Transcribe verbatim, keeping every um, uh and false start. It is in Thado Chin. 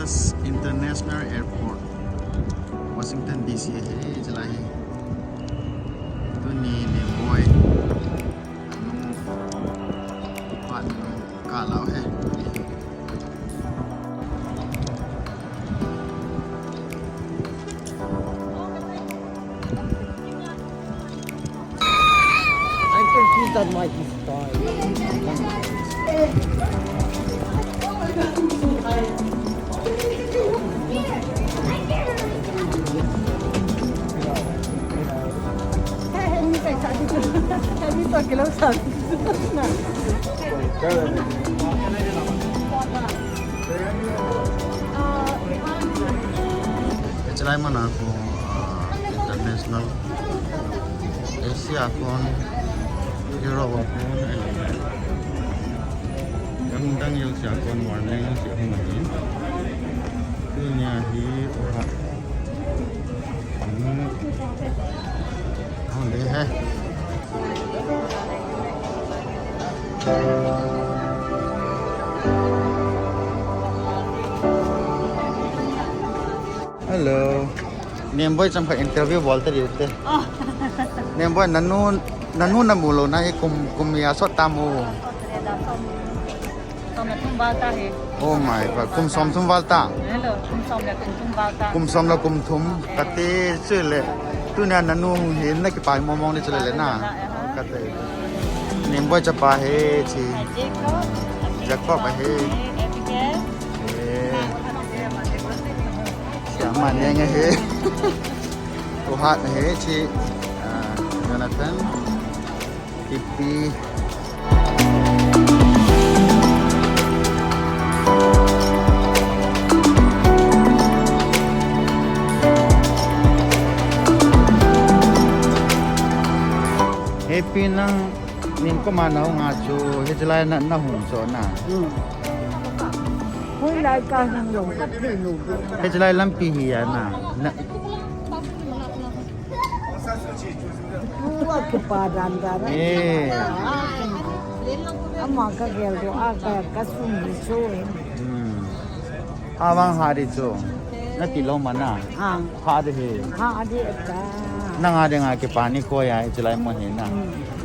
International Airport, Washington D C hi, chulai hi. Tuni Nemboi. Anu, pa nu, ka lau hi. I can see that my is fine. Chulai mana ko, ah, international Asia kon, Europe kon, eh, dang dang Asia kon warning si hung ni. Tunia hi ora. Hmm. Hung ni he. Hello. Nemboi cham khat interview bol ta diu te. Oh. Nemboi nanu, nanu namu lou na hi kum, kum ya sot ta mu. Som le thum val ta hi. Oh my God, kum som thum val ta. Hello, kum som le kum thum val ta. Kum som le kum thum, kati chu le. Tunia nanu hi na kipa mong mong ni chu le le na. Kati. Nemboi chapa hi chi. Jacob. Jacob hi. Abigail. Eh. Siama neng hi. Tuhat hi chi. Ah, Jonathan. Ipi. Hepi nang ning ko ma nau nga chu hichelai na, na hung cho na. Hmm. Hoilai ka hung lou ka thei lou. Hichelai lampi hi ya na. Na. Tua kipa dan dan. Eh. Ama ka gel do a ka, ka sum ni so. Hmm. Hawang ha di chu. Na ti lou mana. Ha. Ha di hi. Ha di ta. Nang a di nga kipa ni ko ya hichelai mo hi na. Hmm.